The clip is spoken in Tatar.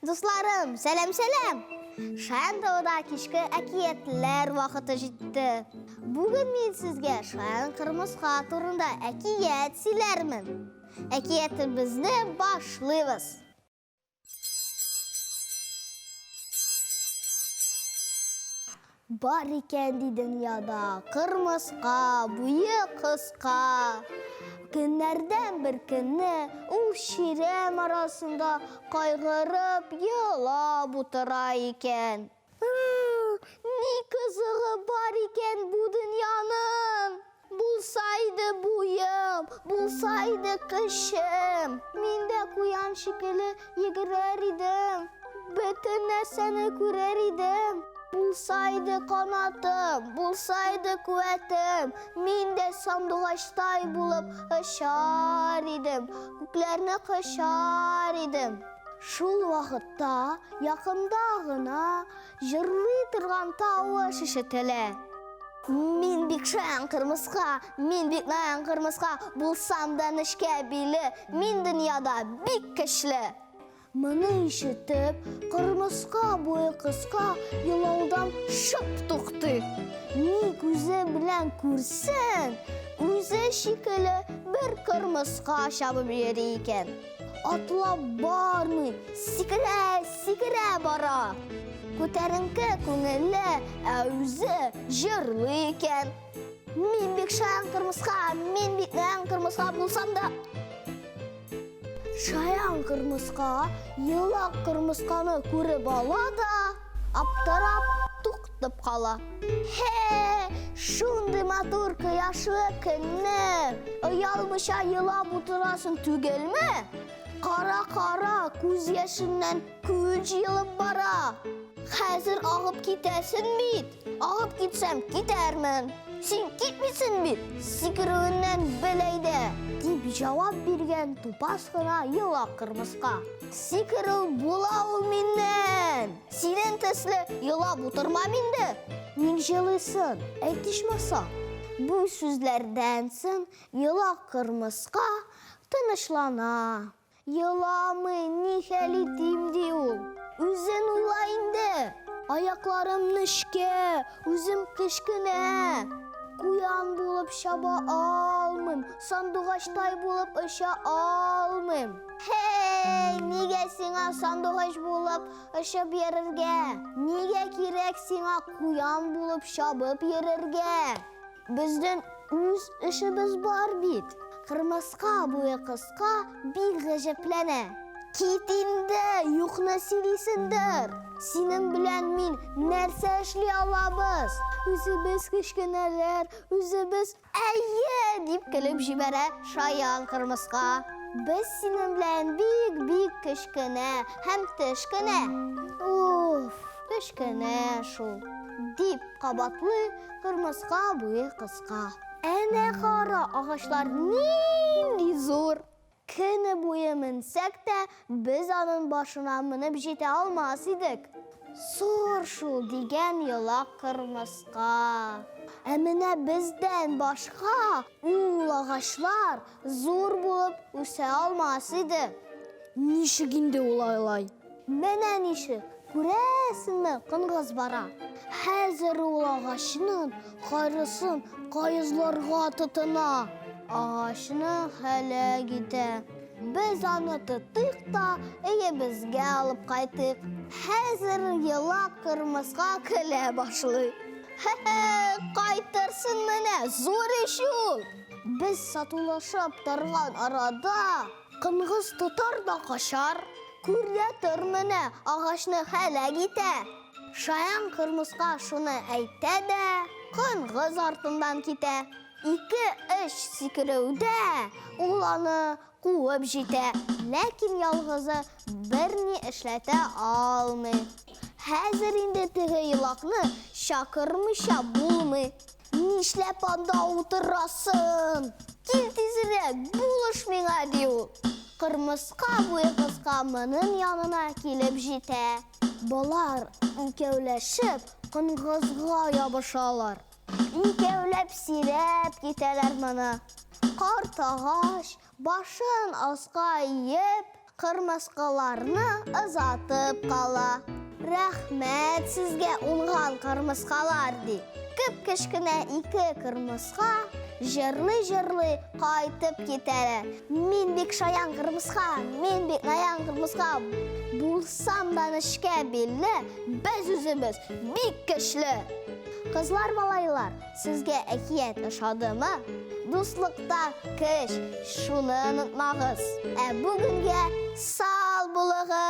Дусларым, сәлам сәлам! Шаян тауда кичке әкиятләр вакыты җитте. Бүген мин сезгә шаян кырмыска турында әкият сөйләрмен. Әкиятебезне башлыйбыз. Бар икән ди дөньяда кырмыска, буе кыска. Көннәрдән бер көнне ул чирәм арасында кайгырып елап утыра икән. Ни кызыгы бар икән бу дөньяның? Булса иде буем, булса иде көчем, мин дә куян шикелле йөгерер идем, бөтен нәрсәне күрер идем. Булса иде канатым, булса иде куәтем, мин дә сандугачтай булып очар идем, күкләрне кочар идем. Шул вакытта якында гына Җырлый торган тавыш ишетелә. Мин бик шаян кырмыска, мин бик наян кырмыска, булсам да нечкә биле, мин дөньяда бик көчле. Моны ишетеп, кырмыска буе кыска елаудан шып туктый. Ни күзе белән күрсен, үзе шикелле бер кырмыска чабып йөри икән. Атлап бармый, сикерә, сикерә бара. Күтәренке күңелле, ә үзе җырлый икән. Мин бик шаян кырмыска, мин бик наян кырмыска булсам да... Шаян кырмыска елак кырмысканы күреп ала да, аптырап туктап кала. Хе, шундый матур кояшлы көнне оялмыйча елап утырасың түгелме? Кара-кара күз яшеннән күл җыелып бара. Хәзер агып китәсен бит. Агып китсәм, китәрмен. Син китмисен бит, сикерүеннән бел әйдә, дип җавап биргән тупас кына елак кырмыска. Сикерү була ул миннән. Синең төсле елап утырмам инде. Ник җылыйсын, әйт ичмаса. Бу сүзләрдән соң елак кырмыска тынычлана. Еламый, ни хәл итим, ди ул. Үзен уйла инде. Аякларым нечкә, үзем кечкенә. Куян булып чаба алмыйм, сандугачтай булып оча алмыйм. Һей, нигә сиңа сандугач булып очып йөрергә? Нигә кирәк сиңа куян булып чабып йөрергә? Безнең үз эшебез бар бит. Кырмыска буе кыска бик гаҗәпләнә. Кит инде, юкны сөйлисендер. Синең белән мин нәрсә эшли алабыз? Үзебез кечкенәләр, үзебез Әйе, дип көлеп җибәрә шаян кырмыска. Без синең белән бик-бик кечкенә һәм тешкенә. Уф, кечкенә шул, дип кабатлый кырмыска буе кыска. Әнә кара, агачлар нинди зур! Көне буе менсәк тә, без аның башына менеп җитә алмас идек. Зур шул, дигән елак кырмыска. Ә менә бездән башка ул агачлар зур булып үсә алмас иде. Ничек инде ул алай? Менә ничек, күрәсеңме, коңгыз бара. Хәзер ул агачның кайрысын каезларга тотына. Агачны һәлак итә. Без аны тотыйк та өебезгә алып кайтыйк. Хәзер елак кырмыска көлә башлый. Хе-хе, кайтырсын менә, зур ич ул! Без сатулашып торган арада Коңгыз тотар да качар. Күр дә тор менә, агачны һәлак итә. Шаян кырмыска шуны әйтә дә, коңгыз артыннан китә. Ике-өч сикерүдә ул аны куып җитә. Ләкин ялгызы берни эшләтә алмый. Хәзер инде теге елакны чакырмыйча булмый. Нишләп анда утырасын? Кил тизрәк, булыш миңа, ди ул. Кырмыска буе кыска моның янына килеп җитә. Болар икәүләшеп коңгызга ябышалар. Икәүләп сөйрәп китәләр моны. Карт агач, башын аска иеп. кырмыскаларны озатып кала. Рәхмәт сезгә, уңган кырмыскалар, ди. Кеп-кечкенә ике кырмыска җырлый-җырлый кайтып китәләр. Мин бик шаян кырмыска, мин бик наян кырмыска. Булсам да нечкә билле, без үзебез бик көчле. Кызлар, малайлар, сезгә әкият ошадымы? Дуслыкта көч, шуны онытмагыз. Ә бүгенгә сау булыгыз!